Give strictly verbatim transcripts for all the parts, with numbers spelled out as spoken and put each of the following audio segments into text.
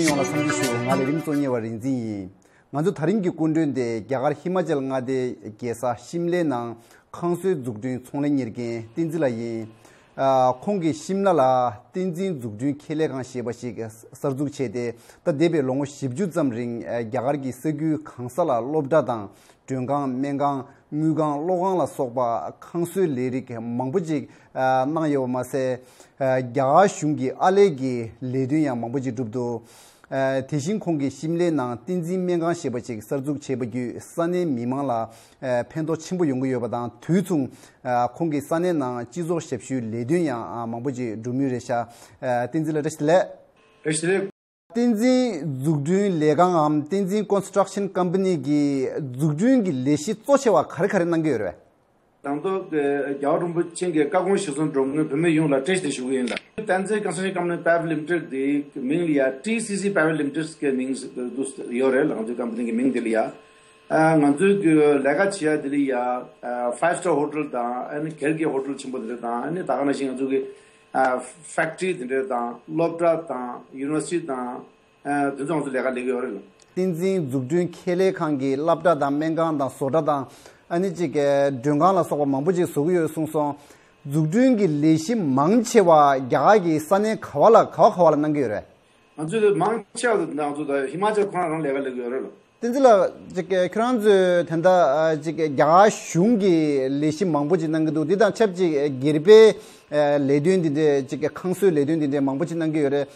ཡོངས་ལ་འཚམས་འདྲི་ཞུ། ང་ལས་རིམ་གཙོ་གཉེར་བ་རིག་འཛིན་ཡིན། ང་ཚོ་ད་རིང་གི་སྐུ་མགྲོན་དེ་རྒྱ་གར་ཧི་མ་ཅལ་མངའ་སྡེའི་རྒྱལ་ས་ཤིམ་ལའི་ནང་ཁང་གསོའི་འཛུགས་སྐྲུན་ཚོང་ལས་གཉེར་མཁན་བསྟན་འཛིན་ལགས་ཡིན། ཨ། ཁོང་གིས་ཤིམ་ལ་ལ་བསྟན་འཛིན་འཛུགས་སྐྲུན་ཁེ་ལས་ཁང་ཞེས་པ་ཞིག་གསར་འཛུགས་བྱས་ཏེ། ད་འདས་པའི་ལོ་ངོ་བཞི་བཅུ་ཙམ་རིང་རྒྱ་གར་གྱི་ས་ཁུལ་གང་ས་ལ་སློབ་གྲྭ་དང་མགྲོན་ཁང་། སྨན་ཁང་། དངུལ་ཁང་། གློག་ཁང་ལ་སོགས་པ་ཁང་གསོའི་ལས་རིགས་མང་པོ་ཅིག་གནང་ཡོད་པ་མ་ཟད། རྒྱ་གར་གཞུང་གི་ཨར་ལས་ཀྱི་ལས་དོན་ཡང་མང་པོ་ཅིག་བསྒྲུབས་འདུག། དེ་བཞིན་ཁོང་གིས་ཤིམ་ལའི་ནང་བསྟན་འཛིན་སྨན་ཁང་ཞེས་པ་ཅིག་གསར་འཛུགས་བྱས་པ་བརྒྱུད་ས་གནས་མི་མང་ལ་ཕན་ཐོགས་ཆེན་པོ་ཡོང་གི་ཡོད་པ་དང་། དུས་མཚུངས་ཁོང་གིས་ས་གནས་ནང་སྤྱི་ཚོགས་ཞབས་ཞུའི་ལས་དོན་ཡང་མང་པོ་ཅིག་སྒྲུབ་མུས་རེད་ཤག། བསྟན་འཛིན་ལགས་བཀྲ་ཤིས་བདེ་ལེགས། བཀྲ་ཤིས་བདེ་ལེགས། བསྟན་འཛིན་འཛུགས་སྐྲུན་ལས་ཁང་ངམ་བསྟན་འཛིན་ཀོན་སི་ཊྲག་ཤན་ཀམ་པ་ནི་གི་འཛུགས་སྐྲུན་གྱི་ལས་གཞི་གཙོ་ཆེ་བ་ག་རེ་ག་རེ་གནང་གི་ཡོད་རེད་པས། དང་ཐོག་རྒྱལ་བ་རིན་པོ་ཆེ་གི་བཀའ་དགོངས་གཞིར་བཟུང་འགྲོ་མཁན་བོད་མི་ཡོངས་ལ་བཀྲ་ཤིས་བདེ་ལེགས་ཞུ་གི་ཡིན་ལ། བསྟན་འཛིན་ཀོན་སི་ཊྲག་ཤན་ཀམ་པ་ནི་པ་རའི་ཝེཊ་ལི་མི་ཊེཌ་དེའི་མིང་ལ་ཡ་ཊི་སི་སི་པ་རའི་ཝེཊ་ལི་མི་ཊེཌ་གི་མིང་ཡོད་རེད་ལ། ང་ཚོའི་ཀམ་པ་ནི་གི་མིང་དེ་ལ་ཡ། ང་ཚོའི་གི་ལས་ཀ་བྱེད་ཡ་དེ་ལ་ཡ་ཕའིབ་སི་ཊར་ཧོ་ཊེལ་དང་། ཨ་ནི་སྒེར་གྱི་ཧོ་ཊེལ་ཆེན་པོ་དེ་འདྲ་དང་། ཨ་ནི་ད་ག་ནང་བཞིན་ང་ཚོ་གི་ཕེག་ཊི་རི་དེ་འདྲ་དང་། སློབ་གྲྭ་དང་། ཡུ་ནི་ཝར་སི་ཊི་དང་། དེ་ཚོ་ང་ཚོ་ལས་ཀ་ལས་ཀྱི་ཡོད་རེད། བསྟན་འཛིན་འཛུགས་སྐྲུན་ཁེ་ལས་ཁང་གི་སློབ་གྲྭ་དང་སྨན་ཁང་དང་བཟོ་གྲྭ་དང་། ཨ་ནི་ཅིག་མགྲོན་ཁང་ལ་སོགས་པ་མང་པོ་ཅིག་བཟོ་གི་ཡོད་གསུངས་སོང་། འཛུགས་སྐྲུན་གྱི་ལས་གཞི་མང་ཆེ་བ་རྒྱ་གར་གྱི་ས་གནས་ག་བ་ལ་ག་བ་ག་བ་ལ་གནང་གི་ཡོད་རེད། ང་ཚོས་མང་ཆེ་བ་ང་ཚོ་ད་ཧི་མ་ཅལ་ཁོ་རང་རང་ལས་ཀ་ལས་ཀྱི་ཡོད་རེད། བསྟན་འཛིན་ལགས། ཅིག་ཁྱོད་རང་ཚོས་ད་ལྟ་ཅིག་རྒྱ་གར་གཞུང་གི་ལས་གཞི་མང་པོ་ཅིག་གནང་གི་འདུག། འདི་དང་ཆབས་ཅིག་སྒེར་པའི་ལས་དོན་འདི་འདྲའི་ཅིག་ཁང་གསོའི་ལས་དོན་འདི་འདྲའི་མང་པོ་ཅིག་གནང་གི་ཡོད་རེད།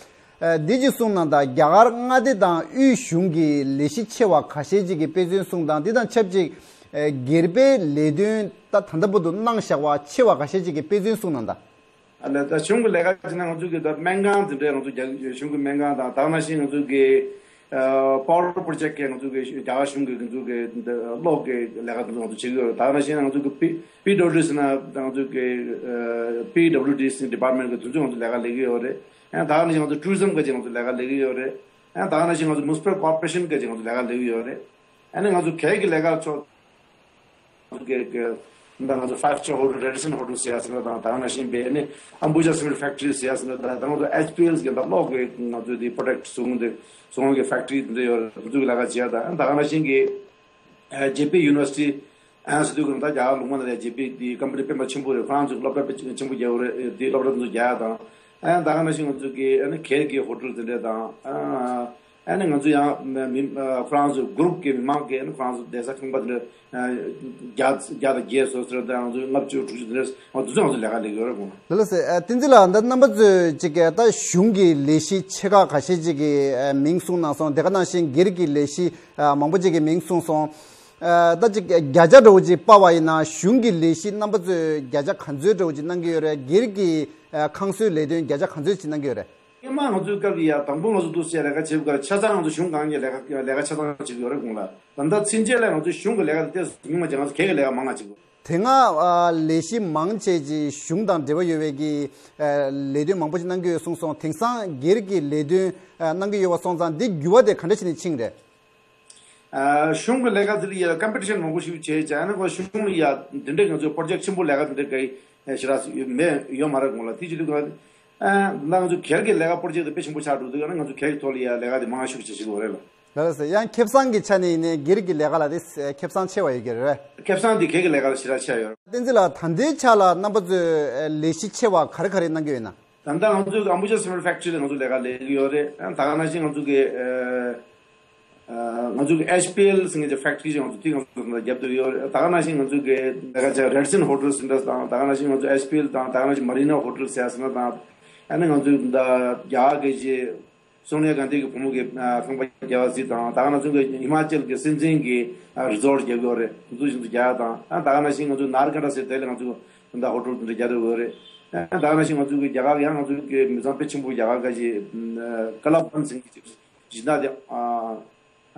འདི་ཅིག་གསུངས་གནང་དང་། རྒྱ་གར་མངའ་སྡེ་དང་དབུས་གཞུང་གི་ལས་གཞི་ཆེ་བ་ཁ་ཤས་ཅིག་གི་དཔེ་མཚོན་གསུངས་དང་། འདི་དང་ཆབས་ཅིག་སྒེར་པའི་ལས་དོན་ད་ད་ལྟ་བར་དུ་གནང་བཞག་པ་ཆེ་བ་ཁ་ཤས་ཅིག་གི་དཔེ་མཚོན་གསུངས་གནང་དང་། ཨ་ལས་ད་གཞུང་གི་ལས་ཀ་བྱས་ན་ང་ཚོ་གི་ད་སྨན་ཁང་དེ་འདྲའི་ང་ཚོ་རྒྱ་གཞུང་གི་སྨན་ཁང་དང་། ད་ག་ནང་བཞིན་ང་ཚོ་གི་པ་ཝར་པོ་རོ་ཇེཀཊ་གི་ང་ཚོ་གི་རྒྱ་གར་གཞུང་གི་ང་ཚོ་གི་གློག་གི་ལས་ཀ་དེ་ཚོ་ང་ཚོ་བྱེད་ཀྱི་ཡོད་རེད། ད་ག་ནང་བཞིན་ང་ཚོ་གི་པི་པི་ཌབ་ལུ་ཌི་ཟེར་ན་ང་ཚོ་གི་པི་ཌབ་ལུ་ཌི་ཟེར་ཌི་པཊ་མེན་ཊི་གི་དེ་ཚོ་ང་ཚོ་ལས་ཀ་ལས་ཀྱི་ཡོད་རེད། ཨ་ད་ག་ནང་བཞིན་ང་ཚོ་ཊུ་རི་ཛམ་གི་ཅིག་ང་ཚོ་ལས་ཀ་ལས་ཀྱི་ཡོད་རེད། ཨ་ད་ག་ནང་བཞིན་ང་ཚོ་མུ་ནི་སི་པལ་ཀོར་པོ་རེ་ཤན་གི་ཅིག་ང་ཚོ་ལས་ཀ་ལས་ཀྱི་ཡོད་རེད། ཨ་ནི་ང་ཚོ་སྒེར་གྱི་ལས་ཀ་ཚོ། ང་ཚོ་གི་གི་ད་ང་ཚོ་ཕའིབ་སི་ཊར་ཧོ་ཊེལ། རེ་ཌི་སན་ཧོ་ཊེལ་ཟེར་ཡ་ཟེར་ན་དང་། ད་ག་ནང་བཞིན་པའི་ཨ་ནི་ཨམ་བུ་ཇ་སི་མེན་ཊི་ཕེག་ཊི་རི་ཟེར་ཡ་ཟེར་ན་དང་། ད་ང་ཚོ་ཨེཆ་པི་ཨེལ་གི་ད་གློག་གི་ང་ཚོ་དེ་པྲོ་ཇེཀཊ་བཟོ་ཁང་དེ་བཟོ་ཁང་གི་ཕེག་ཊི་རི་དེ་འདྲ་ཡོད་རེད། ང་ཚོ་གི་ལས་ཀ་བྱེད་ཡ་དང་། ད་ག་ནང་བཞིན་གི་ཨ་ཇེ་པི་ཡུ་ནི་ཝར་སི་ཊི་ཨ་ཟེར་དུས་ཀྱང་ད་རྒྱ་གར་ལུང་པ་ན་ཡ་ཇེ་པི་དེ་ཀམ་པ་ནི་དཔེ་མ་ཆེན་པོ་རེད། ཧྥ་རན་སི་སློབ་གྲྭ་དཔེ་ཆེན་པོ་རྒྱག་ཡོད་རེད། དེ་སློབ་གྲྭ་དེ་ཚོ་རྒྱག་ཡ་དང་། ཨ་ད་ག་ནང་བཞིན་ང་ཚོ་གི་ཨ་ནི་སྒེར་གྱི་ཧོ་ཊེལ་དེ་འདྲ་དང་། ཨ་ཨ་ནི་ང་ཚོ་ཡང་མི་ཧྥ་རན་སི་གུ་རུབ་ཀྱི་མི་མང་གི་ཨ་ནི་ཧྥ་རན་སི་བསྡད་ས་ཁང་པ་དེ་འདྲ་བརྒྱ་བརྒྱ་དང་བརྒྱད་སོ་ཟེར་དང་། ང་ཚོ་ལྔ་བཅུ་དྲུག་ཅུ་དེ་འདྲ་ང་ཚོ་ཚོ་ང་ཚོ་ལས་ཀ་ལས་ཀྱི་ཡོད་རེད། དགོངས་ལགས་ལགས་སེ། ཨ་བསྟན་འཛིན་ལགས། ད་རྣམ་པ་ཚོས་ཅིག་ད་གཞུང་གི་ལས་གཞི་ཆེ་ཁག་ཁ་ཤས་ཅིག་གི་མིང་གསུངས་གནང་སོང་། དེ་ག་ནང་བཞིན་སྒེར་གྱི་ལས་གཞི་མང་པོ་ཅིག་གི་མིང་གསུངས་སོང་། ཨ་ད་ཅིག་བརྒྱ་ཆ་འདྲ་བོ་ཅིག་དཔར་བ་ཡིན་ན་གཞུང་གི་ལས་གཞི་རྣམ་པ་ཚོས་བརྒྱ་ཆ་ག་ཚོད་འདྲ་བོ་ཅིག་གནང་གི་ཡོད་རེད། སྒེར་གྱི་ཨ་ཁང་གསོའི་ལས་དོན་བརྒྱ་ཆ་ག་ཚོད་ཅིག་གནང་གི་ཡོད་རེད། སྔོན་མ་ང་ཚོའི་སྐབས་ལ་ཡ་དང་པོ་ང་ཚོ་འདུག་སེ་ལས་ཀ་བྱེད་དགོས་ཆ་ཚང་ང་ཚོ་གཞུང་སྒང་གི་ལས་ཀ་ལས་ཀ་ཆ་ཚང་བྱེད་ཀྱི་ཡོད་རེད། དགོངས་ལགས། ད་ལྟ་ཕྱིན་ཆད་ལ་ང་ཚོ་གཞུང་གི་ལས་ཀ་ལ་ཏོག་ཙམ་ཉུང་བ་བྱས། ང་ཚོ་སྒེར་གྱི་ལས་ཀ་མང་ང་བྱེད་ཀྱི་ཡོད། དེ་སྔ་ཨ་ལས་གཞི་མང་ཆེ་ཅིག་གཞུང་དང་འབྲེལ་བ་ཡོད་པའི་གི་ཨ་ལས་དོན་མང་པོ་ཅིག་གནང་གི་ཡོད་གསུངས་སོང་། དེང་སང་སྒེར་གྱི་ལས་དོན་ཨ་གནང་གི་ཡོད་པ་སོང་ཙང་། འདི་འགྱུར་བ་དེ་ག་འདྲ་བྱས་ནས་ཕྱིན་རེད། ཨ་གཞུང་གི་ལས་ཀ་དེ་ལ་ཡ་ཀམ་པི་ཊི་ཤན་མང་པོ་ཞིག་བྱས་ཙང་། ཨ་ནི་ཁོ་གཞུང་ལ་ཡ་འདི་འདྲའི་ང་ཚོའི་པོ་རོ་ཇེཀཊ་ཆེན་པོ་ལས་ཀ་འདི་འདྲའི་གི་ཞེ་དྲག་མེད་ཡོད་མ་རེད། དགོངས་ལགས། དེ་བྱེད་དུས་ང་ཨ་ད་ང་ཚོ་སྒེར་གྱི་ལས་ཀ་པོ་རོ་ཇེཀཊ་དེ་དཔེ་ཆེན་པོ་ཆགས་འགྲོ་དུས། ཨ་ནི་ང་ཚོ་སྒེར་གྱི་ཐོག་ལ་ཡ་ལས་ཀ་དེ་མང་ཤོས་བྱེད་བཞིན་ཡོད་རེད་ལགས། ལགས་སོ། ཡང་ཁེ་བཟང་གི་ཆ་ནས་ཡིན་ནའི་སྒེར་གྱི་ལས་ཀ་ལ་དེ་ཁེ་བཟང་ཆེ་བ་ཡོད་ཀྱི་རེད། ཁེ་བཟང་དེ་སྒེར་གྱི་ལས་ཀ་ལ་ཞེ་དྲག་ཆེ་བ་ཡོད་རེད། བསྟན་འཛིན་ལགས། ད་ལྟའི་ཆ་ལ་རྣམ་པ་ཚོས་ལས་གཞི་ཆེ་བ་ག་རེ་ག་རེ་གནང་གི་ཡོད་ན། ད་ལྟ་ང་ཚོའི་ཨམ་བུ་ཇ་སི་མེན་ཊི་ཕེག་ཊི་རི་ལ་ང་ཚོ་ལས་ཀ་ལས་ཀྱི་ཡོད་རེད། ཨ་ད་ག་ནང་བཞིན་ང་ཚོ་གི་ཨ་ཨ་ང་ཚོ་གི་ཨེཆ་པི་ཨེལ་ཟེར་མཁན་གྱི་ཕེག་ཊི་རི་ཅིག་ང་ཚོ་དེ་ང་ཚོ་རྒྱབ་ཏུ་ཡོད་རེད། ད་ག་ནང་བཞིན་ང་ཚོ་གི་ལས་ཀ་བྱེད་རེ་ཌི་སན་ཧོ་ཊེལ་ཟེར་འདྲ་དང་། ད་ག་ནང་བཞིན་ང་ཚོ་ཨེཆ་པི་ཨེལ་དང་། ད་ག་ནང་བཞིན་མ་རི་ན་ཧོ་ཊེལ་ཟེར་ཡ་ཟེར་ན་དང་། ཨ་ནི་ང་ཚོ་ད་རྒྱ་གར་གྱི་སོ་ནིཡ་གྷན་དྷི་གི་བུ་མོ་གི་ཨ་ཁང་པ་རྒྱག་པ་ཟིག་དང་། ད་ག་ནང་བཞིན་གྱི་ཧི་མ་ཅལ་གྱི་སྲིད་འཛིན་གྱི་ཨ་རི་ཛོརཊ་རྒྱག་གི་ཡོད་རེད། དེ་ཚོ་བཞིན་དུ་རྒྱག་ཡ་དང་། ཨ་ད་ག་ནང་བཞིན་ང་ཚོ་ནཱ་རི་ཀ་ཊ་ཟེར་དེ་ལ་ང་ཚོ་ད་ཧོ་ཊེལ་དེ་འདྲ་རྒྱག་གི་ཡོད་རེད། ཨ་ད་ག་ནང་བཞིན་ང་ཚོ་གི་རྒྱ་གར་ཡང་ང་ཚོ་གི་མི་ཚང་དཔེ་ཆེན་པོ་རྒྱ་གར་ག་ཅིག་ཨ་ཀ་ལབ་ཝན་ཟེར་གྱི་ཅིག་སྦྱིན་བདག་དེ་ཨ་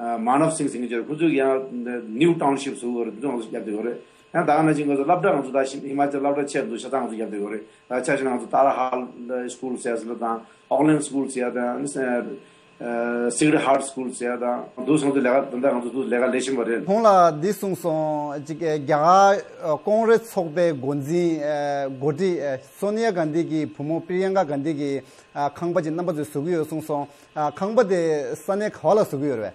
ཨ་མ་ནབ་སིང་ཟེར་གྱི་ཅིག་ཁོ་ཚོས་ཀྱང་ནིའུ་ཊའུན་ཤིབ་བཟོ་གི་ཡོད་རེད། དེ་ཚོ་ང་ཚོ་རྒྱབ་བསྡད་ཡོད་རེད། ཡང་ད་ག་ནང་བཞིན་ང་ཚོ་སློབ་གྲྭ་ང་ཚོ་ད་ཧི་མ་ཅལ་སློབ་གྲྭ་ཆེ་ཆུང་ཆ་ཚང་ང་ཚོ་རྒྱབ་བསྡད་ཡོད་རེད། ད་ཆ་བཞག་ན་ང་ཚོ་ཏཱ་ར་ཧལ་སི་ཀུལ་ཟེར་ཡ་ཟེར་ན་དང་། ཨོག་ལན་སི་ཀུལ་ཟེར་ཡ་དང་། ཨ་ནི་ Sacred Heart School ཟེར་ཡ་དང་འདུག་སེ་ང་ཚོ་ལས་ཀ་ད་ལྟ་ང་ཚོ་འདུག་ལས་ཀ་ལས་བཞིན་པ་རེད། ཁོང་ལ་འདི་གསུངས་སོང་། ཅིག་རྒྱ་གར་ཀོང་རེ་ཚོགས་པའི་འགོ་འཛིན་འགོ་ཁྲིད་སོ་ནི་ཡ་གྷན་དྷི་གི་བུ་མོ་པྲི་ཡང་ཀ་གྷན་དྷི་གི་ཁང་པ་ཅིག་རྣམ་པ་ཚོས་བཟོ་གི་ཡོད་གསུངས་སོང་། ཁང་པ་དེ་ས་གནས་ག་བ་ལ་བཟོ་གི་ཡོད་རེད་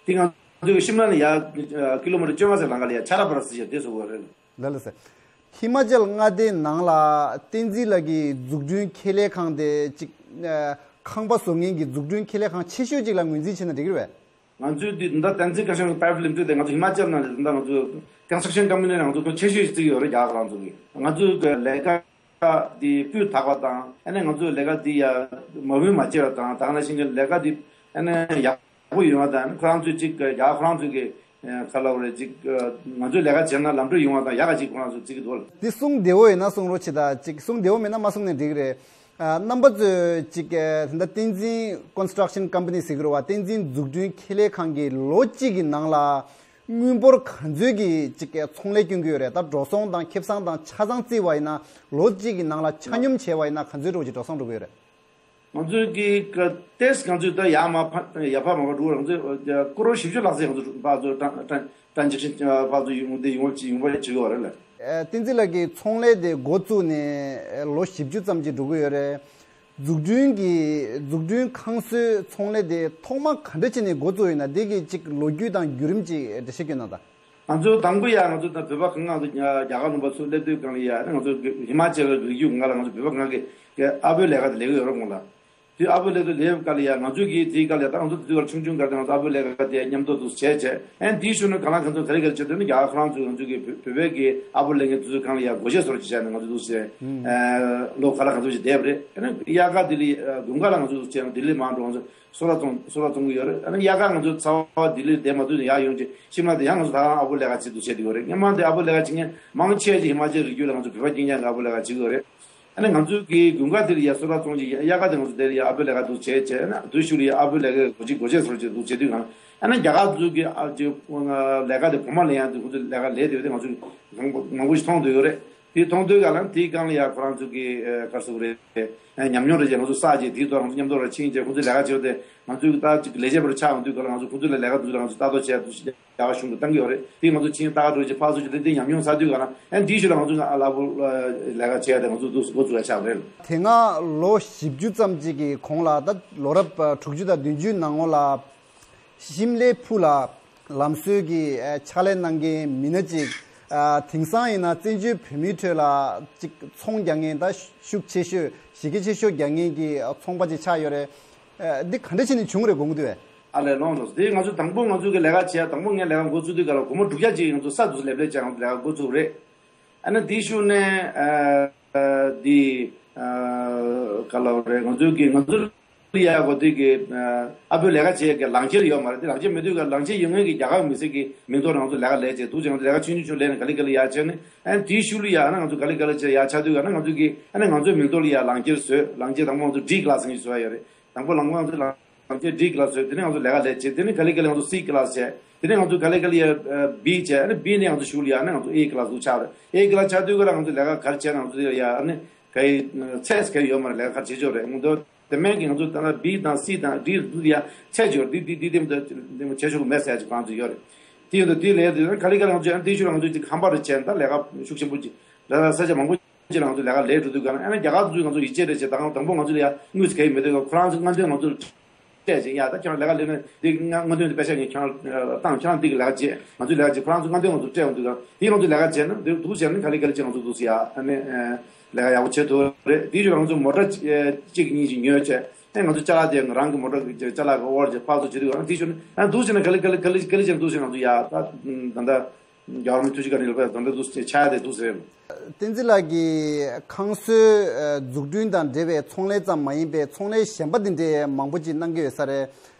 པས། དེ་ང་ཚོས་ཤིམ་ལ་ནས་ཡར་ཀི་ལོ་མི་ཊར་བཅོ་ལྔ་ཙམ་ལམ་ཁ་ལ་ཡ་ཆ་ར་པ་ར་སི་ཞེས་དེ་བཟོ་གི་ཡོད་རེད། ལ་ལ་ཟེར། ཧི་མ་ཅལ་མངའ་སྡེའི་ནང་ལ་བསྟན་འཛིན་ལགས་ཀྱི་འཛུགས་སྐྲུན་ཁེ་ལས་ཁང་དེ་གཅིག་ཨ། ཁང་པ་བཟོ་མཁན་གྱི་འཛུགས་སྐྲུན་ཁེ་ལས་ཁང་ཆེ་ཤོས་གཅིག་ལ་ངོས་འཛིན་བྱས་ན་འགྲིག་གི་རེད་པས། ང་ཚོའི་འདི་ད་བསྟན་འཛིན་ཀོན་སི་ཊྲག་ཤན་པ་རའི་ཝེཊ་ལི་མི་ཊེཌ་དེ་ང་ཚོ་ཧི་མ་ཅལ་ནང་ལ་ད་ང་ཚོ་ཀོན་སི་ཊྲག་ཤན་ཀམ་པ་ནི་ང་ཚོ་ཁོངས་ཆེ་ཤོས་ཤིག་བརྩི་གི་ཡོད་རེད། རྒྱ་གར་ཁོ་རང་ཚོ་གིས་ང་ཚོའི་ལས་ཀ་འདི་སྤུས་དག་པ་དང་ཨ་ནི་ང་ཚོའི་ལས་ཀ་འདི་ཡ་མ་བུན་མ་བཅད་པ་དང་ད་ག་ནང་བཞིན་གྱི་ལས་ཀ་འདི་ཨ་ནི་ཡག་པོ་ཡོང་བ་དང་ཁོ་རང་ཚོས་གཅིག་རྒྱ་གར་ཁོ་རང་ཚོ་གི་ག་ལབ་རེད་ཅིག་ང་ཚོས་ལས་ཀ་བྱས་ན་ལམ་འགྲོ་ཡོང་བ་དང་ཡག་ག་ཅིག་ཁོ་རང་ཚོ་བརྩི་གི་འདུག་འདི་གསུང་བདེ་བོ་ཡིན་ན་གསུང་རོགས་བྱེད་ད། ཅིག་གསུང་བདེ་བོ་མེད་ན་མ་གསུང་ནས་འགྲིག་གི་རེད། ཨ། རྣམ་པ་ཚོས་ཅིག་ཨ། ད་ལྟ་བསྟན་འཛིན་ཀོན་སི་ཊྲག་ཤན་ཀམ་པ་ནི་ཟེར་གི་རེད་བ། བསྟན་འཛིན་འཛུགས་སྐྲུན་ཁེ་ལས་ཁང་གིས་ལོ་གཅིག་གི་ནང་ལ་དངུལ་འབོར་ག་ཚོད་ཀྱི་ཅིག་ཚོང་ལས་སྐྱོན་གྱི་ཡོད་རེད། ད་འགྲོ་སོང་དང་ཁེ་བཟང་དང་ཆ་ཚང་བརྩིས་པ་ཡིན་ན་ལོ་གཅིག་གི་ནང་ལ་ཆ་སྙོམས་བྱས་པ་ཡིན་ན་ག་ཚོད་འགྲོ་གི་འགྲོ་སོང་འགྲོ་གི་ཡོད་རེད། ང་ཚོའི་གི་ཏེས་ང་ཚོས་ད་ཡར་མར་ཕ་ཡར་ཕར་མར་ཕར་འགྲོ་ང་ཚོས་ཀོ་རོར་བཞི་བཅུ་ལྷག་ཙམ་ང་ཚོ་ཕར་ཚུར་ཊ་ཊ་ཊ་རན་ཇེག་ཤན་ཕར་ཚུར་ཡོང་དེ་ཡོང་བ་ཅིག་ཡོང་བ་བྱེད་ཀྱི་ཡོད་རེད་ལ། བསྟན་འཛིན་ལགས་ཀྱིས་ཚོང་ལས་དེ་འགོ་བཙུགས་ནས་ལོ་བཞི་བཅུ་ཙམ་ཅིག་འགྲོ་གི་ཡོད་རེད། འཛུགས་སྐྲུན་གྱི་འཛུགས་སྐྲུན་ཁང་གསོའི་ཚོང་ལས་དེ་ཐོག་མ་ག་འདྲ་བྱས་ནས་འགོ་བཙུགས་ཡོད་ན་དེ་གི་ཅིག་ལོ་རྒྱུས་དང་བརྒྱུད་རིམ་ཅིག་འགྲེལ་བཤད་སྐྱོན་གནང་དང་། ང་ཚོ་དང་པོ་ཡ་ང་ཚོ་ད་བོད་པ་གང་ག་ང་ཚོ་རྒྱ་གར་ལུང་པ་ཚུར་སླེབས་དུས་སྒང་ལ་ཡ་ང་ཚོ་ཧི་མ་ཅལ་རི་རྒྱུད་ང་ལ་ང་ཚོ་བོད་པ་གང་གི་ཨ་བོའི་ལས་ཀ་དེ་ལས་ཀྱི་ཡོད་རེད་ཁོང་ལ། དུས་ཨ་བོའི་ལས་ཀ་ལས་སྐབས་ལ་ཡ་ང་ཚོ་གིས་དེའི་སྐབས་ལ་ད་ང་ཚོ་དུས་ཀར་ཆུང་ཆུང་སྐབས་དེ་ང་ཚོ་ཨ་བོའི་ལས་ཀ་དེ་མཉམ་དུ་འདུག་བྱས་བྱས་ཨན་དེའི་ཤུལ་ནས་གང་ལ་གང་ཚོ་ག་རེ་ག་རེ་བྱས་དུས་ནི་རྒྱ་གར་ཁོ་རང་ཚོ་ང་ཚོ་གི་བོད་བོད་པའི་གི་ཨ་བོ་ལས་ཀའི་དུས་ཚོད་གང་ལ་ཡ་སྒོ་འབྱེད་སོར་ཅིག་བྱས་ནས་ང་ཚོ་འདུག་བྱས་ལོ་ག་ལ་གང་ཚོ་ཅིག་བསྡད་པ་རེད། ཨ་ནི་དབྱར་ཁ་དེ་ལ་དགུན་ཁ་ལ་ང་ཚོ་འདུག་བྱས་ལྡི་ལི་མར་འགྲོ་ང་ཚོ། སོ་ལ་བཙོང་སོ་ལ་བཙོང་གི་ཡོད་རེད། ཨ་ནི་དབྱར་ཁ་ང་ཚོ་ཚ་བ་ལྡི་ལིར་བསྡད་མ་ཐུབ་ནས་ཡར་ཡོང་རྗེས་ཤིམ་ལ་དེ་ཡང་ང་ཚོ་ད་རང་ཨ་བོ་ལས་ཀ་བྱེད་འདུག་བྱེད་ཀྱི་ཡོད་རེད། སྔོན་མ་དེ་ཨ་བོ་ལས་ཀ་བྱེད་མཁན་མང་ཆེ་ཅིག་ཧི་མ་ཅལ་རི་རྒྱུད་ལ་ང་ཚོ་བོད་པ་རྐྱང་རྐྱང་གི་ཨ་བོ་ལས་ཀ་བྱེད་ཀྱི་ཡོད་རེད། ཨ་ནི་ང་ཚོའི་གི་དགུན་ཁ་དེ་ལ་ཡ་སོ་ལ་བཙོང་རྗེས་དབྱར་ཁ་དེ་ང་ཚོ་དེ་ལ་ཡ་ཨ་བོ་ལས་ཀ་འདུག་བྱེད་བྱས་ཨ་ནི་དུས་ཤུལ་ལ་ཡ་ཨ་བོ་ལས་ཀའི་སྒོ་འབྱེད་སྒོ་འབྱེད་སོར་བྱེད་འདུག་བྱེད་དུས་གང་ཨ་ནི་རྒྱ་གར་ཚོའི་གི་ཨ་ཅིག་ལས་ཀ་དེ་བོད་མ་ལེན་ཡ་དེ་ཁོ་ཚོ་ལས་ཀ་ལས་དེ་བས་དེ་ང་ཚོ་མང་པོ་མང་པོ་ཞིག་མཐོང་འདོད་ཡོད་རེད། དེ་མཐོང་དུས་ག་ལ་དེའི་སྒང་ལ་ཡ་ཁོ་རང་ཚོ་གི་ཨ་ག་རེ་ཟེར་དགོས་རེད། ཨ་ཉམས་མྱོང་རེད་ཅེས་ང་ཚོ་བསགས་རྗེས་དེའི་ཐོག་ང་ཚོ་མཉམ་དུ་ར་ཕྱིན་རྗེས་ཁོ་ཚོའི་ལས་ཀ་བྱེད་པ་དེ་ང་ཚོའི་ད་ཅིག་ལས་བྱེད་པ་རུ་ཆགས་ཡོང་དུས་ག་ལ་ང་ཚོ་ཁོ་ཚོ་ལ་ལས་ཀ་དེ་ཚོ་ལ་ང་ཚོ་ལྟ་རྟོག་བྱས་དུས་རྒྱ་གར་གཞུང་གིས་བཏང་གི་ཡོད་རེད། དེ་ང་ཚོ་ཕྱིན་ལྟ་ག་འགྲོ་རྗེས་ཕར་ཚུར་ཅིག་དེ་དེ་ཉམས་མྱོང་བསགས་དུས་ག་ལ་ཨ་འདིའི་ཤུལ་ལ་ང་ཚོ་ཨ་ལ་བོ་ལས་ཀ་བྱེད་ཡ་དེ་ང་ཚོ་འདུག་སེ་འགོ་བཙུགས་ཡ་ཆགས་རེད། དེ་སྔ་ལོ་བཞི་བཅུ་ཙམ་ཅིག་གི་གོང་ལ་ད་ལོ་རབས་དྲུག་ཅུ་དང་བདུན་ཅུའི་ནང་ལོགས་ལ། ཤིམ་ལའི་ཕུ་ལ་ལམ་བཟོའི་གི་ཨ་ཕྱག་ལས་གནང་མཁན་མི་སྣ་ཅིག་ཨ་དེང་སང་ཡིན་ན་བཙན་བྱོལ་བོད་མིའི་ཁྲོད་ལ་ཅིག་ཚོང་རྒྱག་མཁན་ད་ཤུགས་ཆེ་ཤོས་གཞི་རྒྱ་ཆེ་ཤོས་རྒྱག་མཁན་གྱི་ཚོང་པ་ཅིག་ཆགས་ཡོད་རེད། ཨ་འདི་ག་འདྲ་བྱས་ནས་བྱུང་རེད་དགོངས་ཀྱི་འདུག་བས། ཨ་ལས་ལོང་ལོང་དེ་ང་ཚོ་དང་པོ་ང་ཚོ་གི་ལས་ཀ་བྱས་དང་པོ་ངས་ལས་ཀ་འགོ་བཙུགས་དུས་ག་ལ་སྒོར་མོ་དྲུག་བརྒྱ་ཅིག་ང་ཚོ་ས་འདུག་སེ་ལེབ་ལེབ་བྱས་ང་ཚོ་ལས་ཀ་འགོ་བཙུགས་རེད། ཨ་ནི་དེའི་ཤུལ་ནས་ཨ་འདི་ཨ་ག་ལབ་རེད། ང་ཚོའི་གི་ང་ཚོ་ཡ་གོ་དུས་ཀྱི་ཨ་བོའི་ལས་ཀ་བྱེད་ཀྱི་ལག་འཁྱེར་ཡོད་མ་རེད། དེ་ལག་འཁྱེར་མེད་དུས་ཀ་ལག་འཁྱེར་ཡོད་མཁན་གྱི་རྒྱ་གར་མི་སེར་གྱི་མིང་ཐོག་ནས་ང་ཚོ་ལས་ཀ་ལས་བྱས་འདུག་ཅེས་ང་ཚོ་ལས་ཀ་ཆུང་ཆུང་ཆུང་ལས་ནས་ག་ལེ་ག་ལེ་ཡར་བྱས་ནས་ཨ་ནི་དེའི་ཤུལ་ལ་ཡ་ཨ་ནི་ང་ཚོ་ག་ལེ་ག་ལེ་བྱས་ཡར་ཆགས་དུས་ཀ་ཨ་ནི་ང་ཚོ་གི་ཨ་ནི་ང་ཚོའི་མིང་ཐོག་ལ་ཡ་ལག་འཁྱེར་བཟོས། ལག་འཁྱེར་དང་པོ་ང་ཚོ་ཌི་ཀ་ལཱས་ཟེར་མཁན་བཟོ་ཡ་ཡོད་རེད། དང་པོ་ལམ་ཁ་ང་ཚོ་ལམ་ཆེན་ཌི་ཀ་ལཱས་བཟོས། དེ་ནས་ང་ཚོ་ལས་ཀ་ལས་བྱས། དེ་ནས་ག་ལེ་ག་ལེ་ང་ཚོ་སི་ཀ་ལཱས་བྱས། དེ་ནས་ང་ཚོ་ག་ལེ་ག་ལེ་ཡ་བི་བྱས། ཨ་ནི་བི་ནས་ང་ཚོ་གཞུག་ལ་ཡ་ཨ་ནི་ང་ཚོ་ཨེ་ཀ་ལཱས་ཟུག་ཆགས་རེད། ཨེ་ཀ་ལཱས་ཆགས་དུས་ག་ལ་ང་ཚོ་ལས་ཀ་ག་རེ་བྱས་ན་ང་ཚོ་དེ་ལ་ཡ་ཨ་ནི་ག་ཡི་ཚད་ག་ཡི་ཡོད་མ་རེད། ལས་ཀ་ག་རེ་བྱེད་ཆོག་རེད་ངོ་། དེ་མིན་གྱི་ང་ཚོ་ད་ལྟ་བི་དང་སི་དང་ཌི་འདི་ཡ་ཚད་ཆོག་འདི་འདི་འདི་འདི་འདི་བྱེད་ཆོག་གི་མེད་ཟེར་ཡ་ཅིག་གང་ཚོད་ཡོད་རེད། དེ་ཡོད་དུས་དེ་ལས་དེ་ག་ལེ་ག་ལེ་ང་ཚོ་ཡང་དེ་ཤུལ་ལ་ང་ཚོ་ཅིག་ཧམ་པ་རེ་བྱས་ད་ལས་ཀ་ཤུགས་ཆེན་པོ་ཅིག་ལ་ས་ཆ་མང་པོ་ཅིག་ལ་ང་ཚོ་ལས་ཀ་ལས་འགྲོ་དུས་ག་ལ་ཨ་ནི་རྒྱ་གར་ཚོས་ང་ཚོ་ཡིད་ཆེས་རེ་བྱས། ད་དང་པོ་ང་ཚོ་ལ་ཡ་དངུལ་ཟེར་ག་ཡི་མེད་དུས་ཁོ་རང་ཚོ་སྔ་འདོན་ང་ཚོ་ལ་སྤྲད་ཅིག་ཡ་ད་ཁྱེད་རང་ལས་ཀ་ལས་ན་འདི་སྔ་སྔ་འདོན་དེ་པེ་ཤ་ངས་ཁྱེད་རང་བཏང་། ཁྱེད་རང་འདི་གི་ལས་ཀ་བྱེད། ང་ཚོའི་ལས་ཀ་བྱེད། ཁོ་རང་ཚོ་སྔ་འདོན་ང་ཚོ་སྤྲད་འོང་དུས་ག་དེ་ང་ཚོ་ལས་ཀ་བྱས་ན་དེ་འདུག་བྱས་ན་ག་ལེ་ག་ལེ་ཅིག་ང་ཚོ་འདུག་སེ་ཡ་ཨ་ནི་ལས་ཀ་ཡག་པོ་བྱེད་ཐུབ་རེད། དེའི་ཕྱིར་ང་ཚོ་མོ་ཊ་གཅིག་གཉིས་ཅིག་ཉོས་བྱས། ཨེ་ང་ཚོ་ཅ་ལག་དེ་རང་གི་མོ་ཊ་གི་ཅ་ལག་གི་དབོར་བྱས་ཕར་ཚུར་བྱེད་དུས་ང་དེའི་ཕྱིར་ཨ་འདུག་བྱས་ན་ག་ལེ་ག་ལེ་ག་ལེ་ག་ལེ་ཅིག་འདུག་བྱས་ང་ཚོ་ཡ་ད་ད་ལྟ་རྒྱལ་བ་རིན་པོ་ཆེ་ཐུགས་རྗེ་བཀའ་དྲིན་ལ་ད་ལྟ་འདུག་སེ་ཆགས་ཡ་དེ་འདུག་སེ་རེད། བསྟན་འཛིན་ལགས་ཀྱིས་ཁང་གསོའི་འཛུགས་སྐྲུན་དང་འབྲེལ་བའི་ཚོང་ལས་ཙམ་མ་ཡིན་པའི་ཚོང་ལས་གཞན་པ་འདི་འདྲའི་མང་པོ་ཅིག་གནང་གི་ཡོད་ས་རེད།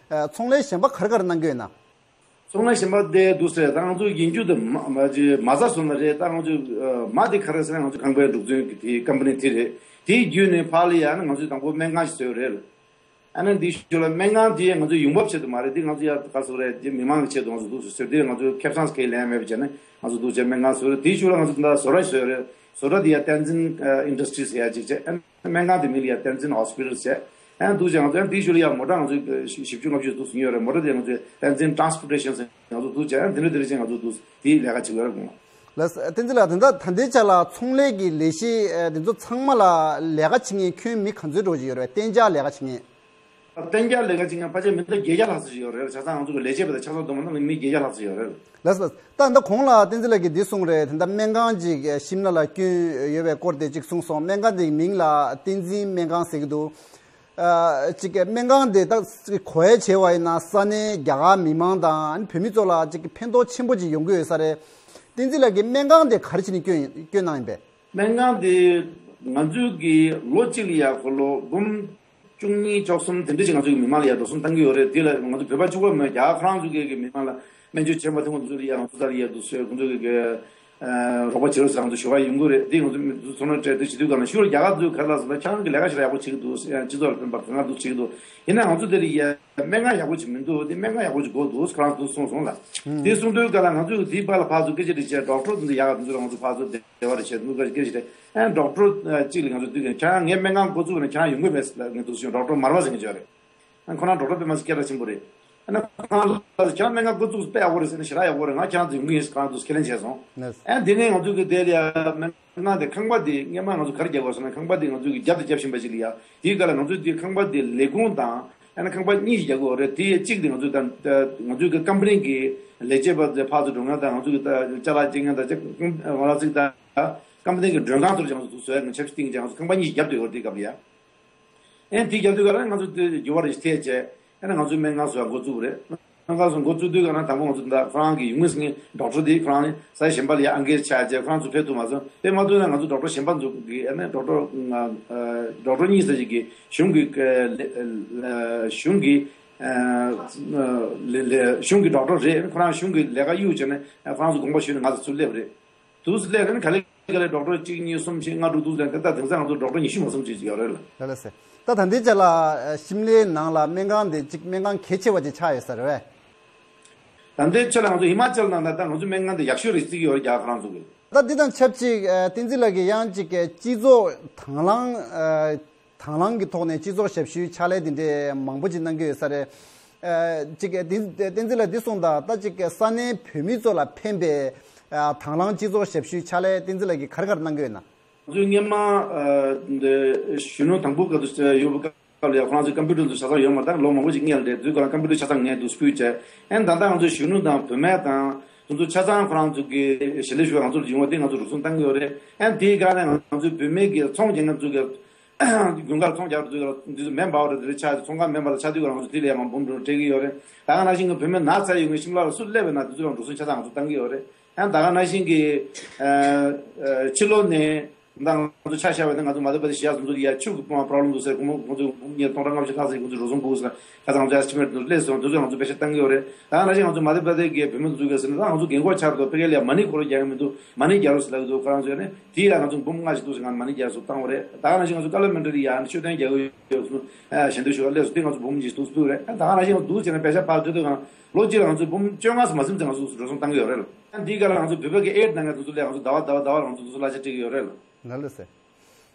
ཚོང་ལས་གཞན་པ་ག་རེ་ག་རེ་གནང་གི་ཡོད་ན། ཚོང་ལས་གཞན་པ་དེ་འདུག་ཟེར་ད་ང་ཚོ་ཡིན་རྒྱུ་དེ་མ་མ་ཅི་མ་རྩ་སོང་ན་རེད། ད་ང་ཚོ་མ་དེ་ག་རེ་ཟེར་ན་ང་ཚོ་ཁང་པའི་འཛུགས་སྐྲུན་གྱི་དེ་ཀམ་པ་ནི་དེ་རེད། དེའི་བརྒྱུད་ནས་ཕར་ལ་ཡ་ན་ང་ཚོས་དང་པོ་སྨན་ཁང་ཞིག་བཟོས་རེད། ཨ་ནི་འདི་ཞུ་ལ་སྨན་ཁང་དེ་ང་ཚོ་ཡོང་འབབ་ཆེད་དུ་མ་རེད། དེ་ང་ཚོ་ཡ་ག་ཟེར་རེད། དེ་མི་མང་གི་ཆེད་དུ་ང་ཚོ་འདུག་ཟེར་དེ་ང་ཚོ་ཁེ་བཟང་གའི་ལན་མེད་པ་བྱས་ནས་ང་ཚོ་འདུག་བྱས་སྨན་ཁང་བཟོས་རེད། དེའི་ཤུལ་ལ་ང་ཚོ་ད་བཟོ་གྲྭ་ཞིག་བཟོས་རེད། བཟོ་གྲྭ་དེ་ཡ་བསྟན་འཛིན་ཨིན་ཌ་སི་ཊི་རི་ཟེར་ཡ་ཅིག་བྱས། ཨ་ནི་སྨན་ཁང་དེ་མིང་ལ་ཡ་བསྟན་འཛིན་ཧོ་སི་པི་ཊལ་ཟེར། ཨ་འདུག་ཅེས་ང་ཚོ་ཡང་དེའི་ཤུལ་ལ་ཡང་མོ་ཊ་ང་ཚོ་བཞི་བཅུ་ལྔ་བཅུ་འདུག་ཟིན་ཡོད་རེད། མོ་ཊ་དེ་ང་ཚོས་བསྟན་འཛིན་ཊེ་རན་སི་པོར་ཊེ་ཤན་ཟེར་ང་ཚོ་འདུག་ཅེས་ཨ་དེ་འདྲ་དེ་འདྲ་བྱས་ང་ཚོ་འདུག་དེའི་ལས་ཀ་བྱེད་ཀྱི་ཡོད་རེད་དགོངས། ལགས་བསྟན་འཛིན་ལགས། དེ་འདྲ་ད་ལྟའི་ཆ་ལ་ཚོང་ལས་ཀྱི་ལས་གཞི་ཨ་དེ་ཚོ་ཚང་མ་ལ་ལས་ཀ་བྱེད་མཁན་ཁྱོན་མི་ག་ཚོད་འགྲོ་གི་ཡོད་རེད། གཏན་འཇགས་ལས་ཀ་བྱེད་མཁན། གཏན་འཇགས་ལས་ཀ་བྱེད་མཁན་ཕལ་ཆེར་མི་འདྲ་བརྒྱད་བརྒྱ་ལྷག་ཙམ་ཞིག་ཡོད་རེད། བྱས་ཙང་ང་ཚོ་གི་ལས་བྱེད་པ་དང་ཆ་ཚང་བསྡོམས་ན་མི་བརྒྱད་བརྒྱ་ལྷག་ཙམ་ཡོད་རེད། ལགས་ལགས། ད་ད་གོང་ལ་བསྟན་འཛིན་ལགས་ཀྱིས་འདི་གསུངས་རེད། ད་ལྟ་སྨན་ཁང་ཅིག་ཤིམ་ལ་ལ་བསྐྱོན་ཡོད་པའི་སྐོར་དེ་ཅིག་གསུངས་སོང་། སྨན་ཁང་དེའི་མིང་ལ་བསྟན་འཛིན་སྨན་ཁང་ཟེར་གྱི་འདུག་ཨ་ཅིག་སྨན་ཁང་དེ་ད་གོ་ཡ་བྱས་པ་ཡིན་ན་ས་གནས་རྒྱ་གར་མི་མང་དང་བོད་མི་ཚོ་ལ་ཅིག་ཕན་ཐོགས་ཆེན་པོ་ཅིག་ཡོང་གི་ཡོད་ས་རེད། བསྟན་འཛིན་ལགས་ཀྱིས་སྨན་ཁང་དེ་ག་རེ་བྱས་ནས་བསྐྱོན་བསྐྱོན་གནང་ཡིན་པས། སྨན་ཁང་དེ་ང་ཚོའི་གི་ལོ་གཅིག་ལ་ཡ་འཁོར་ལོ་འབུམ་བཅུ་གཉིས་བཅུ་གསུམ་དེ་འདྲ་ཞིག་ང་ཚོའི་གི་མི་མང་ལ་ཡ་འགྲོ་སོང་བཏང་གི་ཡོད་རེད། དེ་ལ་ང་ཚོ་བོད་པ་གཅིག་པོ་མིན། རྒྱ་གར་ཁོ་རང་ཚོའི་གི་གི་མི་མང་ལ་སྨན་བཅོས་བྱེད་པ་དེ་ང་ཚོ་ལ་ཡ་ང་ཚོ་ལྟར་ཡ་འདུག་སེ་ཁོང་ཚོའི་གི་གི་ཨ་རོགས་པ་བྱེད་རོགས་ཟེར་ང་ཚོ་ཞུ་བ་ཡོང་གི་རེད། དེ་ང་ཚོ་མི་ཚོ་ཚོང་ལས་གྲལ་དུ་བྱེད་དུས་ག་ལ་སོང་ན་ཁྱེད་རང་གི་ལས་ཀ་ཞིག་ཡག་པོ་བྱེད་ཀྱི་འདུག་ཨ་སྤྱི་ཚོགས་ལ་ཕན་པ་གང་ག་འདུག་བྱེད་ཀྱི་འདུག་ཡིན་ན་ང་ཚོ་དེ་ལ་ཡ་སྨན་ཁང་ཡག་པོ་ཅིག་མི་འདུག་དེ་སྨན་ཁང་ཡག་པོ་ཅིག་དགོས་འདུག་ཁོ་རང་ཚོ་གསུངས་སོང་ལ། དེ་གསུངས་དུས་ག་ལ་ང་ཚོས་དེའི་བར་ལ་ཕར་ཚུར་སྐད་ཆ་དྲི་བྱས། ཌོག་ཊར་དེ་ཚོ་ཡག་ག་དེ་ཚོ་ལ་ང་ཚོ་ཕར་ཚུར་བདེ་བ་རེ་བྱས་འདུག་སྐད་ཆ་དྲིས་བྱས། ཨ་ཌོག་ཊར་གཅིག་ལ་ང་ཚོ་དུས་ཀྱང་ཁྱེད་རང་ངའི་སྨན་ཁང་འགོ་བཙུགས་ནས་ཁྱེད་རང་ཡོང་གི་མེད་ཟེར་ལབ་ངས་འདུག་སེ། ཌོག་ཊར་མར་པ་ཟེར་མཁན་ཅིག་ཡོད་རེད། ཨ་ཁོ་རང་ཌོག་ཊར་དཔེ་མ་སྲིད་སྐད་གྲགས་ཆེན་པོ་རེད། ཨ་ན་ཁོ་རང་ལ་ཁྱེད་རང་སྨན་ཁང་འགོ་བཙུགས་དཔེ་ཡག་པོ་རེད་ཟེར་ནས་ཞེ་དྲག་ཡག་པོ་རེད། ང་ཁྱེད་རང་ཚོ་ཡོང་གི་ཡིན་ཟེར་ཁོ་རང་ཚོ་ཁས་ལེན་བྱས་སོང་། ཨ་དེ་ནས་ང་ཚོ་གི་དེ་ལ་ཡ་སྨན་ཁང་དེ་ཁང་པ་དེ་སྔོན་མ་ང་ཚོ་ག་རེ་རྒྱག་དགོས་ཟེར་ན་ཁང་པ་དེ་ང་ཚོ་གི་རྒྱབ་ཏུ་རྒྱབ་བཞིན་པ་ཅིག་ལ་ཡ་དེའི་སྐབས་ལ་ང་ཚོས་དེ་ཁང་པ་དེ་ལས་ཁུངས་དང་། ཨ་ནི་ཁང་པ་གཉིས་ཤིག་རྒྱག་དགོས་རེད། དེ་གཅིག་དེ་ང་ཚོས་ད་ང་ཚོའི་གི་ཀམ་པ་ནི་གི་ལས་བྱེད་པ་དེ་ཕར་ཚུར་འགྲོ་མཁན་དང་ང་ཚོའི་གི་ད་ཅ་ལག་སྐྱེལ་མཁན་དང་ཅ་ང་རང་ཚོའི་ད་ཀམ་པ་ནི་གི་མགྲོན་ཁང་ཚོར་ཀྱང་ང་ཚོ་འདུག་བཟོ་ཡ་ང་ཆབ་སྲིད་སྟེང་ཀྱང་ང་ཚོ་ཁང་པ་གཉིས་ཤིག་བརྒྱབ་བསྡད་ཡོད་རེད། དེའི་སྐབས་ལ་ཡ། ཨ་ནི་དེ་རྒྱབ་དུས་ག་ལ་ང་ཚོ་དེ་འགྱུར་བ་རེ་ཞིག་ཐེབས་བྱས། ཨ་ནི་ང་ཚོའི་སྨན་ཁང་བཟོ་ཡ་འགོ་བཙུགས་པ་རེད། སྨན་ཁང་བཟོ་འགོ་བཙུགས་དུས་ག་ལ་དང་པོ་ང་ཚོ་ད་ཁོ་རང་གི་ཡོང་མུས་ངའི་ཌོག་ཊར་དེ་ཁོ་རང་ནི་ས་ཆ་གཞན་པ་ལ་ཡ་ཨང་ཀི་ཆགས་བྱས་ཁོ་རང་ཚོ་ཕེབས་ཐུབ་མ་སོང་། ཕེབས་མ་ཐུབ་ན་ང་ཚོ་ཌོག་ཊར་གཞན་པ་ཚོ་གི་ཨ་ནི་ཌོག་ཊར་ང་ཨ་ཌོག་ཊར་གཉིས་ཙམ་ཞིག་གིས་གཞུང་གི་ཨ་ལས་ཨ་གཞུང་གི་ཨ་ལས་ལས་གཞུང་གི་ཌོག་ཊར་རེད། ཁོ་རང་གཞུང་གི་ལས་ཀ་གཡུག་བྱས་ནས་ཨ་ཁོ་རང་ཚོ་དགོངས་པ་ཞུས་ནས་ང་ཚོ་ཚུར་སླེབས་རེད། དུས་སུ་སླེབས་ནས་ག་ལེ་ག་ལེ་ཌོག་ཊར་གཅིག་གཉིས་གསུམ་བཞི་ལྔ་དྲུག་འདུག་ཟེར་ནས་ད་དེང་སང་ང་ཚོ་ཌོག་ཊར་ཉི་ཤུ་མ་ཟིན་ཅིག་ཡོད་རེད་ལ། ལགས་ལགས་སེ། ད་ད་ལྟའི་ཆ་ལ་ཤིམ་ལའི་ནང་ལ་སྨན་ཁང་དེ་གཅིག་སྨན་ཁང་གལ་ཆེ་བ་ཅིག་ཆགས་ཡོད་ས་རེད་པས། ད་ལྟའི་ཆ་ལ་ང་ཚོ་ཧི་མ་ཅལ་ནང་ལ་ད་ང་ཚོ་སྨན་ཁང་དེ་ཡག་ཤོས་རེད་བརྩི་གི་ཡོད་རེད། རྒྱ་གར་ཁོ་རང་ཚོ་གིས། ད་འདི་དང་ཆབས་ཅིག་ཨ་བསྟན་འཛིན་ལགས་ཀྱིས་ཡང་ཅིག་སྤྱི་ཚོགས་དང་བླངས་ཨ་དང་བླངས་ཀྱི་ཐོག་ནས་སྤྱི་ཚོགས་ཞབས་ཞུའི་ཕྱག་ལས་དེ་འདྲའི་མང་པོ་ཅིག་གནང་གི་ཡོད་ས་རེད། ཨ་ཅིག་བསྟན་བསྟན་འཛིན་ལགས་འདི་གསུངས་དང་། ད་ཅིག་ས་གནས་བོད་མི་ཚོ་ལ་ཕན་པའི་ཨ་དང་བླངས་སྤྱི་ཚོགས་ཞབས་ཞུའི་ཕྱག་ལས་བསྟན་འཛིན་ལགས་ཀྱིས་ག་རེ་ག་རེ་གནང་གི་ཡོད་ན། ང་ཚོས་སྔོན་མ་ཨ་འདི་གཞོན་ནུ་དང་པོ་སྐབས་སུ་ཡོད་པའི་སྐབས་ལ་ཡང་ཁོ་རང་ཚོའི་ཀམ་པུ་ཊར་དེ་ཆ་ཚང་ཡོད་མ་རེད། ད་ལོ་མང་པོ་ཅིག་སྔོན་ལ་རེད། དུས་སྐབས་ལ་ཀམ་པུ་ཊར་ཆ་ཚང་ངས་འདུག་སྤུས་བྱས། ཨ་ནི་ད་ལྟ་ང་ཚོའི་གཞོན་ནུ་དང་བུད་མེད་དང་དེ་ཚོ་ཆ་ཚང་ཁོ་རང་ཚོ་གི་ཞལ་འདེབས་ཞུ་བ་ང་ཚོར་ཡོང་བ་དེ་ང་ཚོ་རུབ་སུངས་བཏང་གི་ཡོད་རེད། ཨ་ནི་དེའི་སྒང་ནས་ང་ཚོའི་བུད་མེད་ཀྱི་ཚོང་རྒྱག་མཁན་ཚོ་གི་དགུན་ཁར་ཚོང་རྒྱག་འགྲོ་དུས་ལ་འདི་ཚོ་མེན་པ་ཝར་དེ་འདྲ་ཆགས། ཚོང་ཁང་མེན་པ་ལ་ཆགས་དུས་ང་ཚོ་དེ་ལ་ཡང་འབུམ་འགྲོ་སྤྲད་ཀྱི་ཡོད་རེད། ད་ག་ནང་བཞིན་གྱི་བུད་མེད་ན་ཚ་ཡོད་མཁན་ཤིམ་ལ་ལ་སུ་སླེབས་པ་ཡིན་ན་དེ་ཚོ་ལ་འགྲོ་སོང་ཆ་ཚང་ང་ཚོ་བཏང་གི་ཡོད་རེད། ཡང་ད་ག་ནང་བཞིན་གྱི་ཨ་ཨ་ཕྱི་ལོགས་ནས་ད་ང་ཚོ་ཆ་བཞག་པ་ཡིན་ན་ང་ཚོ་མ་དེ་པ་དེ་ཤི་ཡ་སོང་ཚོ་ཡ་ཆུ་གི་པོ་པོ་རོ་བླེམ་འདུག་ཟེར། ཁོང་ཁོང་ཚོ་ཉིས་སྟོང་ཕྲག་ལྔ་བཅུ་ལྷག་ཙམ་ཁོང་ཚོ་འགྲོ་སོང་སྒུག་ཟེར། ཁ་སང་ང་ཚོ་ཡ་ཕྱི་མེར་དུ་སླེབས་སོང་། དེ་ཚོ་ང་ཚོ་པེ་ཤ་བཏང་གི་ཡོད་རེད། ད་ག་ནང་བཞིན་ང་ཚོ་མ་དེ་པ་དེ་གི་བུད་མེད་ཚོ་གི་ཟེར་ན་ད་ང་ཚོ་རྒན་གོག་ཆགས་འདུག་ཕ་གི་ལ་ཡ་མ་ཎི་འཁོར་ལོ་རྒྱག་གི་མི་འདུག་མ་ཎི་རྒྱག་རོགས་ཟེར་ལབ་ཀྱི་འདུག་ཁོ་རང་ཚོས་ནི། དེ་ཡང་ང་ཚོ་འབུམ་ལྔ་ཞིག་འདུག་ཟེར། ང་མ་ཎི་རྒྱག་སོ་བཏང་བ་རེད། ད་ག་ནང་བཞིན་ང་ཚོ་ཀ་ལོ་མི་ཊར་ཡ་ཤོད་དོན་རྒྱག་གི་ཡོད་སོང་། ཞལ་འདེབས་ཞུ་བ་སླེབས་སོང་། དེ་ང་ཚོ་འབུམ་གཅིག་འདུག་འདུག་རེད། ད་ག་ནང་བཞིན་ང་ཚོ་འདུག་བྱས་ན་པེ་ཤ་ཕར་སྤྲད་དུས་གང་ལོ་གཅིག་ལ་ང་ཚོ་འབུམ་བཅོ་ལྔ་ཙམ་མ་ཟིན་ཙམ་ང་ཚོ་འགྲོ་སོང་བཏང་གི་ཡོད་རེད། ད་འདིའི་སྐབས་ལ་ང་ཚོ་བོད་པ་གི་ཨེཌ་གནང་མཁན་དེ་ཚོ་ལ་ང་ཚོ་ཟླ་བ་ཟླ་བ་ཟླ་བ་ལ་ང་ཚོ་དེ་ཚོ་གླ་ཆ་སྤྲད་ཀྱི་ཡོད་རེད་ལ། ལགས་ལགས་སེ།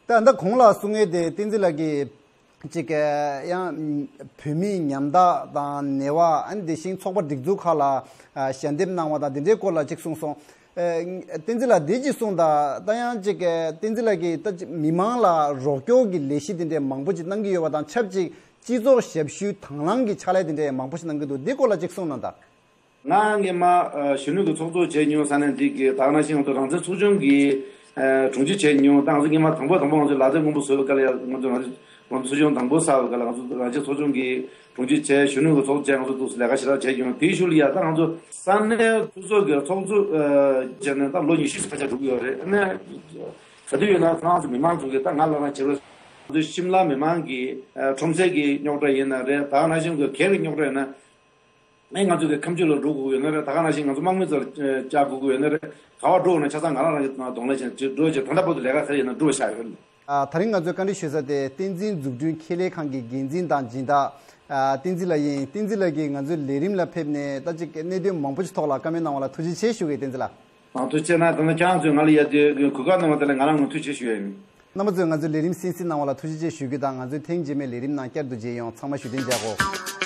ད་ད་གོང་ལ་གསུང་ཡས་དེ་བསྟན་འཛིན་ལགས་ཀྱིས་ཅིག་ཡང་བོད་མིའི་ཉམ་ཐག་དང་ནད་པ། ཨ་ནི་དེ་བཞིན་ཚོགས་པ་སྒྲིག་འཛུགས་ཁག་ལ་ཞལ་འདེབས་གནང་བ་དང་དེ་འདྲའི་སྐོར་ལ་ཅིག་གསུངས་སོང་། བསྟན་འཛིན་ལགས་འདི་ཅིག་གསུངས་དང་། ད་ཡང་ཅིག་བསྟན་འཛིན་ལགས་ཀྱིས་ད་ཅིག་མི་མང་ལ་རོགས་སྐྱོར་གྱི་ལས་གཞི་དེ་འདྲའི་མང་པོ་ཅིག་གནང་གི་ཡོད་པ་དང་ཆབས་ཅིག་སྤྱི་ཚོགས་ཞབས་ཞུའི་དང་བླངས་ཀྱི་ཕྱག་ལས་དེ་འདྲའི་མང་པོ་ཞིག་གནང་གི་འདུག་འདི་སྐོར་ལ་ཅིག་གསུངས་གནང་དང་། ང་སྔོན་མ་ཨ་གཞོན་ནུ་གི་ཚོགས་གཙོ་བྱས་མྱོང་ས་ནས་འདི་གི་ད་ག་ནང་བཞིན་ང་ཚོ་རང་བཙན་ཚོགས་ཆུང་གི་ཨ་དྲུང་ཆེ་བྱས་མྱོང་། ད་ང་ཚོ་སྔོན་མ་དང་པོ་དང་པོ་ང་ཚོ་ལག་རྩལ་དངོས་པོ་བཟོ་བའི་སྐབས་ལ་ཡ་ང་ཚོ་རང་བཙན་རང་བཙན་ཚོགས་ཆུང་དང་པོ་བསགས་པའི་སྐབས་ལ་ང་ཚོ་རང་བཙན་ཚོགས་ཆུང་གི་དྲུང་ཆེ་བྱས། གཞོན་ནུ་གི་ཚོགས་གཙོ་བྱས། ང་ཚོ་ལས་ཀ་ཞེ་དྲག་བྱས་མྱོང་། དེའི་ཤུལ་ལ་ཡ་ད་ང་ཚོ་ས་གནས་སོ་སོ་གི་ཚོགས་གཙོ་ཨ་བྱས་ནས་ད་ལོ་ཉི་ཤུ་ཙམ་ཆ་འགྲོ་གི་ཡོད་རེད། ཨ་ནི་ག་དུས་ཡོད་ན་ཁོ་རང་ཚོ་མི་མང་ཚོ་གིས་ད་ང་ལ་རང་བྱེད་རོགས། ང་ཚོ་ཤིམ་ལ་མི་མང་གི་ཨ་ཁྲོམ་སའི་གི་རྙོག་དྲ་ཡིན་ན་རེད། ད་ག་ནང་བཞིན་གི་སྒེར་གྱི་རྙོག་དྲ་ཡིན་ན། ཨེ་ང་ཚོ་གི་ཁ་མཆུ་ལ་འགྲོ་དགོས་ཀྱི་ཡོད་ན་རེད། ད་ག་ནང་བཞིན་ང་ཚོ་དམག་མི་ཚོར་བཅར་དགོས་ཀྱི་ཡོད་ན་རེད། ག་པར་འགྲོ་དགོས་ན་ཆ་ཚང་ང་རང་རང་གི་གདོང་ལེན་བྱས་འགྲོ་བྱས། ད་ལྟ་བར་དུ་ལས་ཀ་ག་རེ་ཡིན་ན་འགྲུབ་པ་ཆགས་ཡོད། ཨ་དེ་རིང་ང་ཚོས་བཀའ་འདྲི་ཞུ་ས་དེ་བསྟན་འཛིན་འཛུགས་སྐྲུན་ཁེ་ལས་ཁང་གི་འགན་འཛིན་དང་སྦྱིན་བདག་ཨ་བསྟན་འཛིན་ལགས་ཡིན། བསྟན་འཛིན་ལགས་ཀྱིས་ང་ཚོའི་ལས་རིམ་ལ་ཕེབས་ནས་ད་ཅིག་གནད་དོན་མང་པོ་ཞིག་ཐོག་ལ་བཀའ་མོལ་གནང་བ་ལ་ཐུགས་རྗེ་ཆེ་ཞུ་གི་ཡིན། བསྟན་འཛིན་ལགས། མང་ཐུགས་རྗེ་ཆེ་གནང་། ད་ནི་ཁྱེད་རང་ཚོས་ང་ལ་ཡ་དེ་གོ་སྐབས་གནང་བ་དེ་ལ་ང་རང་ངོ་ཐུགས་རྗེ་ཆེ་ཞུ་ཡ་ཡིན། རྣམ་པ་ཚོས་ང་ཚོའི་ལས་རིམ་གསན་གཟིགས་གནང་བ་ལ་ཐུགས་རྗེ་ཆེ་ཞུ་རྒྱུ་དང་། ང་ཚོའི་ཐེངས་རྗེས་མའི་ལས་རིམ་ནང་བསྐྱར་དུ་མཇལ་ཡོང་། ཚང་མ་བཞུགས་གདན་འཇགས་གོ།